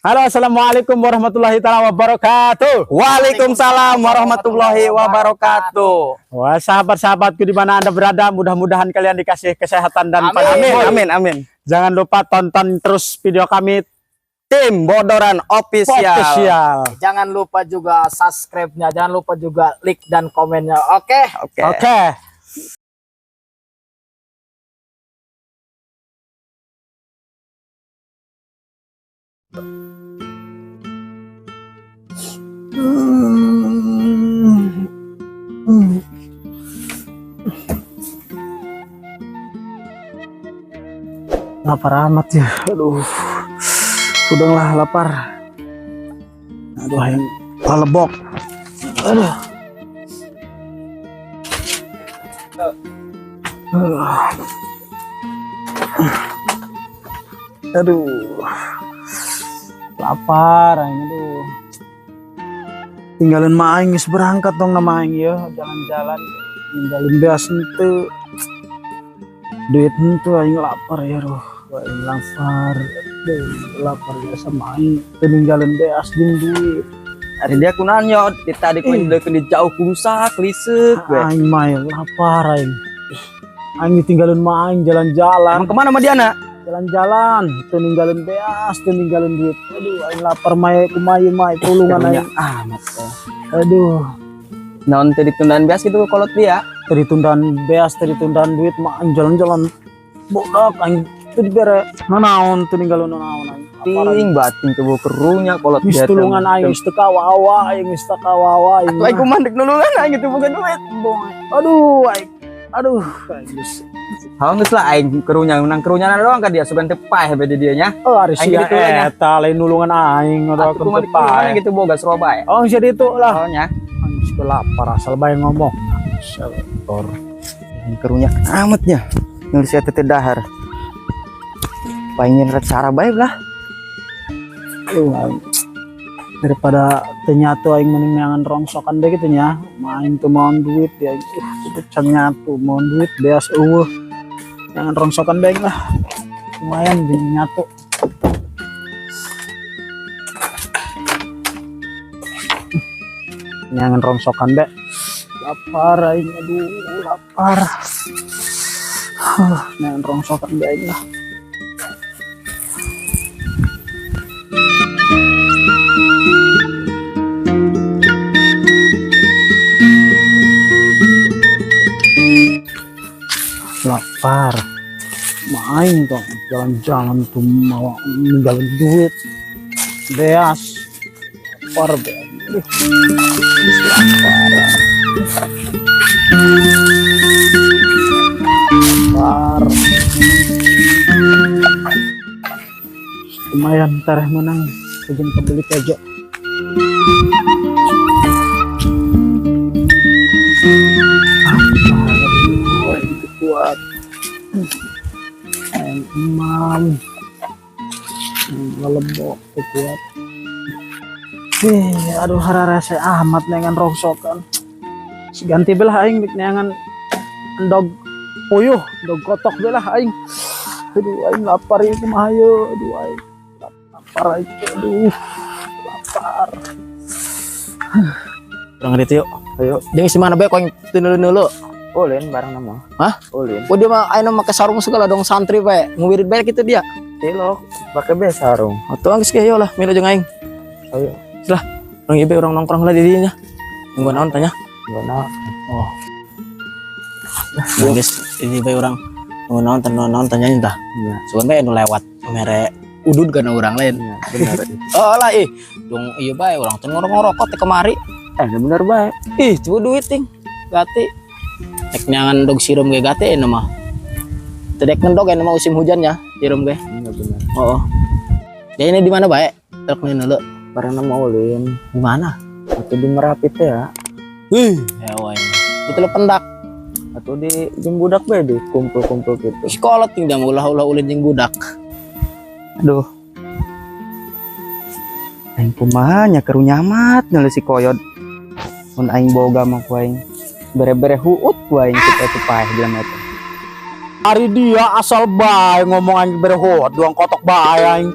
Halo, assalamualaikum warahmatullahi taala wabarakatuh. Waalaikumsalam warahmatullahi wabarakatuh. Wah, sahabat-sahabatku di mana Anda berada, mudah-mudahan kalian dikasih kesehatan dan Amin. panjang Amin, umur. amin, amin. Jangan lupa tonton terus video kami. Tim Bodoran Official. Official. Jangan lupa juga subscribe-nya, jangan lupa juga like dan komennya. Oke. Oke. Oke. Lapar amat ya. Aduh. Udahlah lapar. Aduh, yang lalebok. Aduh. Aduh. Lapar aing, aduh. Tinggalin ma aing geus berangkat dong nama aing ya, jalan-jalan ninggalin beas henteu. Duit henteu, aing lapar ya, aduh. Aing lapar. Aduh, lapar ya sama aing teu ninggalin beas jeung duit. Ari dia kunaon yo, di tadi ku di jauh kurusak, liseuk we. Aing mah ya, lapar aing. Aing ditinggalin ma aing jalan-jalan. Emang kemana sama Diana? Jalan-jalan teu ninggalin beas, teu ninggalin duit. Aduh, aing lapar mah, kumaha mah, tulungan aing. Amat teh. Aduh. Naon teh ditundaan beas gitu kolot dia? Teu ditundaan beas, teu ditundaan duit mah aing jalan-jalan bodak aing teu dibere nanaon, teu ninggalin nanaon aing. Lapar aing. Ting batin coba kerunya kolot Geus dia. Tulungan aing geus teu kawawa, aing geus teu kawawa aing. Atuh aing kumaha dek nulungan aing gitu boga duit. Aduh aing, aduh aing geus. Haung geus lah aing kerunya, menang kerunya doang ka dia sugan teu paeh be di dieu nya. Oh, ari Aing sia gitu tulungan. Eta lain nulungan aing udah Atuh kumaha dek nulungan gitu boga Surabaya. Oh, jadi itu lah. Oh nya. Aing geus teu lapar asal bae ngomong. Asal. Aing kerunya amatnya. Nulis eta teh dahar. Paingin red cara bae lah. Aduh, aing. Daripada teu nyatu aing mending neangan rongsokan deh gitu nya. Main tuh mau duit ya. Itu can nyatu mau duit beas eueuh. Neangan rongsokan bae lah. Lumayan jeung nyatu. Neangan rongsokan deh. Lapar aing, aduh lapar. Neangan rongsokan bae lah. Lapar main dong jalan-jalan tuh mau ninggalin duit beas, lapar beas. Aduh, lapar lapar, lumayan tareh menang kejeng kebeli kejo. Lapar, aduh, itu kuat. Aing emam ngelebok teu kuat. Ih, aduh, hararese amat neangan rongsokan. Ganti belah aing dek neangan endog puyuh, endog kotok belah aing. Aduh, aing lapar ieu, kumaha ieu? Aduh, aing lapar aing, aduh lapar. Urang ditu yuk. Ayo. Jeung si mana bae kau yang teu nulu. Ulin bareng nama. Hah? Ulin. Oh, dia mah ayeuna make sarung segala dong, santri bae. Nguwirid bae gitu dia. Tilok pakai be sarung. Atuh geus ge lah, milu jeung aing. Ayo. Lah, urang ieu bae, urang nongkrong lah di dieu nya. Nunggu naon tanya? Gimana? Oh. Nah, geus ini bae urang nunggu naon teh, naon tanya tah. Iya. Sugan bae nu lewat mere udud kana urang lain. Iya, benar. Oh lah ih, dong ieu bae urang teh ngorok-ngorokot teh kemari. Eh, bener bae. Ih, tuh duit ting. Gati. Rek neangan dog sirum ge gati ini mah. Teu dek ngendog ini mah musim hujan ya, sirum ge. Iya benar. Oh. Ya ini di mana bae? Truk ini dulu. Bareng nama ulin. Di mana? Atau di Merapi teh ya. Wih, hewa ini. Itu lo pendak. Atau di jeung budak bae di kumpul-kumpul gitu. Sekolah ting jam ulah-ulah ulin jeung budak. Aduh. Aing kumaha nya, karunya amat nyala si koyot. Mun aing boga mah ku aing bere-bere huut ku aing kita teu paeh jelema eta. Ari dia asal bae ngomong aing berehot, duang kotok bae aing.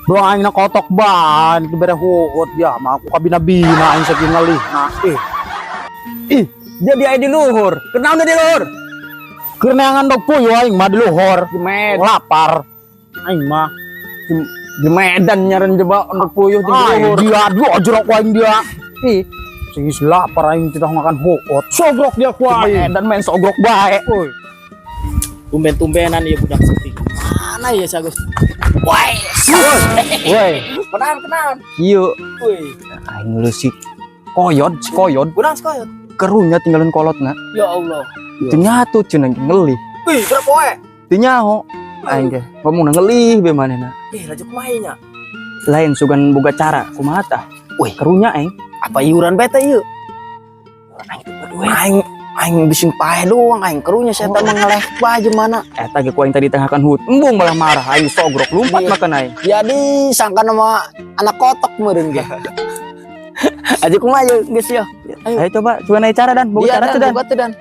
Doa aing na kotok ban, dibere huut ya, mah aku kabina-bina aing saking ngalih. Nah, eh. Ih, jadi aya di luhur. Kenaon di luhur? Keur neangan dog puyuh aing mah di luhur. Di Medan, Lapar. Aing mah. di Medan nyaran jebak untuk puyuh di Aing luhur. dia, dia jerok aing dia. Ih, sing lapar aing tidak makan huut. Sogrok dia ku Di aing. Medan main sogrok bae. Woi. Tumben-tumbenan ya budak sepi. Mana ya si Agus? Woi. Woi, Kenalan, kenalan. Ieu Woi. aing ngeuleuh si koyod, si koyod. Kurang sekoyot. Kerunya tinggalin kolotna. Ya Allah. Teu nyatu cenah ngelih. Wih, berapa poe? Teu nyaho. Aing ge ngomongna ngelih be manehna. Eh, laju kumaha nya? Lain sugan boga cara kumaha tah? Wih. Kerunya aing. Apa iuran beta ieu? Aing aing aing bising paeh doang aing kerunya saya oh. Mengeleh baju mana. Eta ge ku aing tadi tengahkan hut. Embung malah marah aing sogrok lompat Iya. makan aing. Jadi sangka nama anak kotok meureun ge. Aja kumaha ye geus ya. Ayo. Ayo coba coba naik cara dan boga Iya, cara tuh dan. boga teh dan.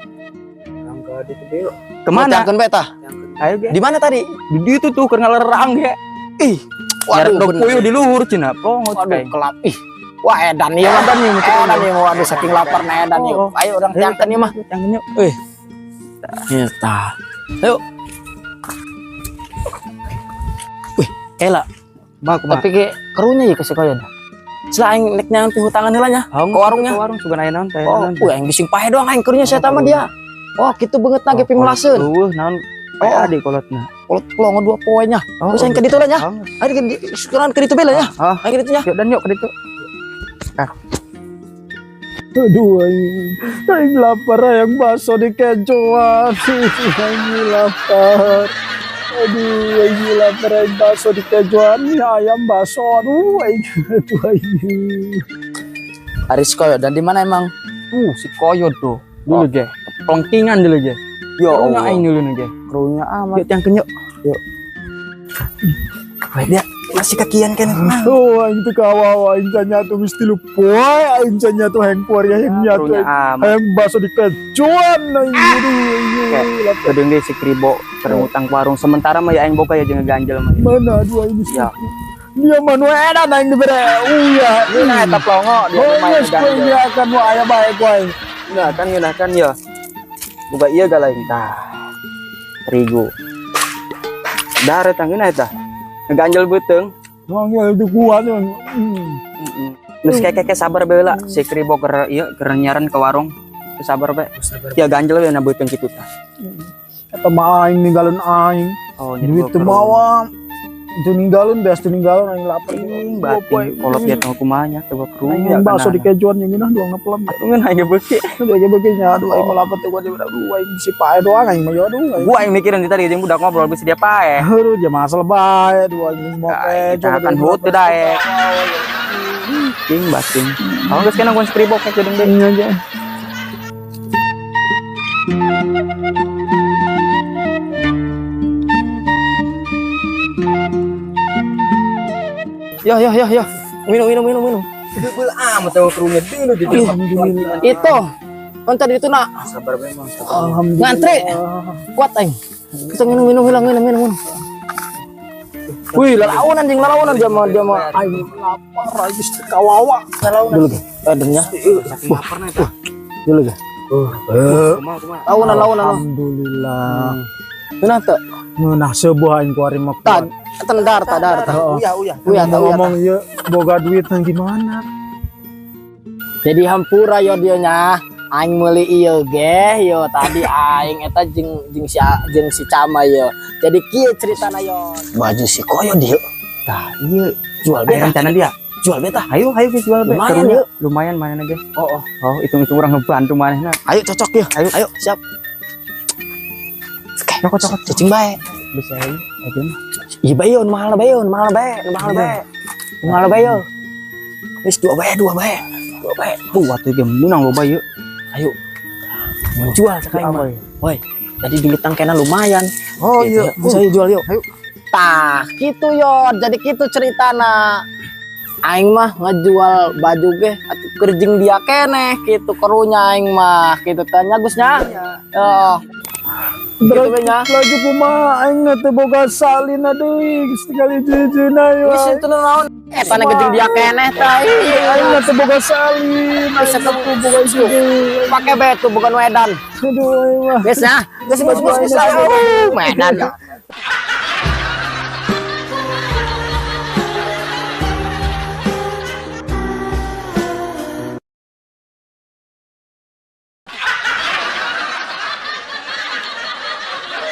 Kemana? Tangkeun beta. Ayo ge. Di mana tadi? Di ditu tuh keur ngalerang ge. Ih, Waduh, waduh, bener. puyuh di luhur cenah. Pongot Waduh, kayak. kelap. Ih. Wah, edan ieu mah. Edan ieu mah. Edan ieu mah. Waduh, saking lapar na edan ieu. Oh. Ayo urang tiangkeun ieu mah. Tiangkeun yuk. Eh. Eta. Ayo. Wih, ela. Bah, kumaha? Tapi ke kerunya ya ke si koyon. Selain aing nek nyangan pihutangan heula nya. Haung, Ke warungnya. Ke warung sugan aya naon teh. Oh, wih aing bising paeh doang aing kerunya saya mah dia. Oh, kitu beungeut na ge pimelaseun. Eueuh naon pae Oh. ade kolotna. Kolot pelongo dua poe nya. Oh, Geus aing ke ditu lah nya. Haung. Aing ke sekarang ke ditu bela nya. Ah. Aing ke ditu nya. Yuk dan yuk ke ditu. Aduh, aing, aing lapar ayang bakso di kecoan. Aing lapar. Aduh, aing lapar ayang bakso di kecoan. Ini ayam bakso. Aduh, aing, aduh, aing. Aris koyo dan di mana emang? Si koyod tuh. Dulu ge. Pelengkingan dulu ge. Ya Kerunya aing dulu nih ge. Kerunya amat. Yuk tiangkeun yuk. Yuk. Weh, dia masih kakian kan. Oh, aing teu kawawa, aing can nyatu geus 3 poe, aing can nyatu hayang keluar ya hayang nyatu. Kerunya amat. Hayang bakso di kecoan aing. Aduh, aing lapar. Kedeung deui si Kribo keur ngutang ke warung. Sementara mah ya aing boga ya jeung ngeganjel mah. Mana aduh aing geus. Ya. Dia mah nu edan aing dibere. Uya. Nah, eta plongo dia Oh, lumayan geus ku ngeganjel. ini akan nu aya bae ku aing. Nah, kan ngeunah kan ya. Boga ieu ga lain tah. Terigu. Dare tanggeuna eta. Ngeganjel beuteung. Manggil itu kuat ya. Geus keke sabar bae lah. Si Kribo keur ieu keur nyaran ke warung. Geus sabar bae. Ya ganjel we na beuteung kitu tah. Eta mah aing ninggalin aing. Oh, Duit teu mawa. Itu ninggalin beas teu ninggalin aing lapar. Bating kolot dia teh kumaha nya teu kerunya. Aing bakso di kejuan yang ngeunah doang ngepelem. Atuh ngeunah ge beuki. Dia ge beuki nya aduh aing mah lapar teh gua dibere aduh aing bisi pae doang aing mah ya aduh. Aing. Gua yang mikirin di tadi jeung budak ngobrol bisi dia pae. Aduh dia masalah bae aduh aing mau Nah, kejo. kita akan hut teu daek. Ting bating. Kalau geus kena gua skribo kayak geudeung deui. Iya aja. Yo yo yo yo. Minum minum minum minum. Beul amat teh kerunya dulu di Alhamdulillah. Itu. Kan tadi itu nak Sabar memang. Alhamdulillah. Ngantri. Kuat aing. Kita minum minum hilang minum minum minum. Wih, lalaunan jeung lalaunan dia mah dia mah. Aing lapar aing geus teu kawawa. Lalaunan. Dulu ge. Badannya. Wah, Dulu ge. Kumaha kumaha. Launan launan. Alhamdulillah. Ngeunah teu? Ngeunah sebuah aing ku ari mah. Tah, tendar tah dar tah. Heeh. Uyah uyah. Uyah tah uyah. Ngomong ieu boga duit nang gimana? Jadi hampura yo dia nya. Aing meuli ieu ge yo tadi aing eta jeung jeung si Cama yo. Jadi kieu ceritana yo. Baju si koyo dia. Tah, ieu Jual aya beta, rencana dia. jual beta. Ayo, ayo geus jual be. Lumayan, Karunya. yuk. Lumayan mana ge. Oh, oh. Oh, hitung-hitung urang ngebantu manehna. Ayo cocok yo. Ayo. Ayo, siap. Oke, Cokot cokot. cacing bae. Bisa ayo. Ayo mah. Iya bae yo, nu mahal bae yo, nu mahal bae, nu mahal bae. Nu mahal bae yo. Wis dua bae, dua bae. Dua bae. Tuh atuh ge meunang loba ieu. Ayo. Jual sekarang mah. Woi, tadi duit tangkena lumayan. Oh Gitu, iya. yuk. Saya jual yuk. Ayo. Tah, gitu yo. Jadi gitu ceritana. Aing mah ngejual baju ge atuh kerjing dia keneh gitu kerunya aing mah gitu tanya Gusnya. Oh. Gitu we nya. Laju kumaha, aing na teu boga salin deui, geus tinggal hiji-hijina yo. Geus itu naon? Eta na jeung dia keneh tah. Aing na teu boga salin, aing na teu boga hiji. Pake bae tuh bukan wedan. Aduh, aing mah. Geus ya. Geus geus geus geus. Medan.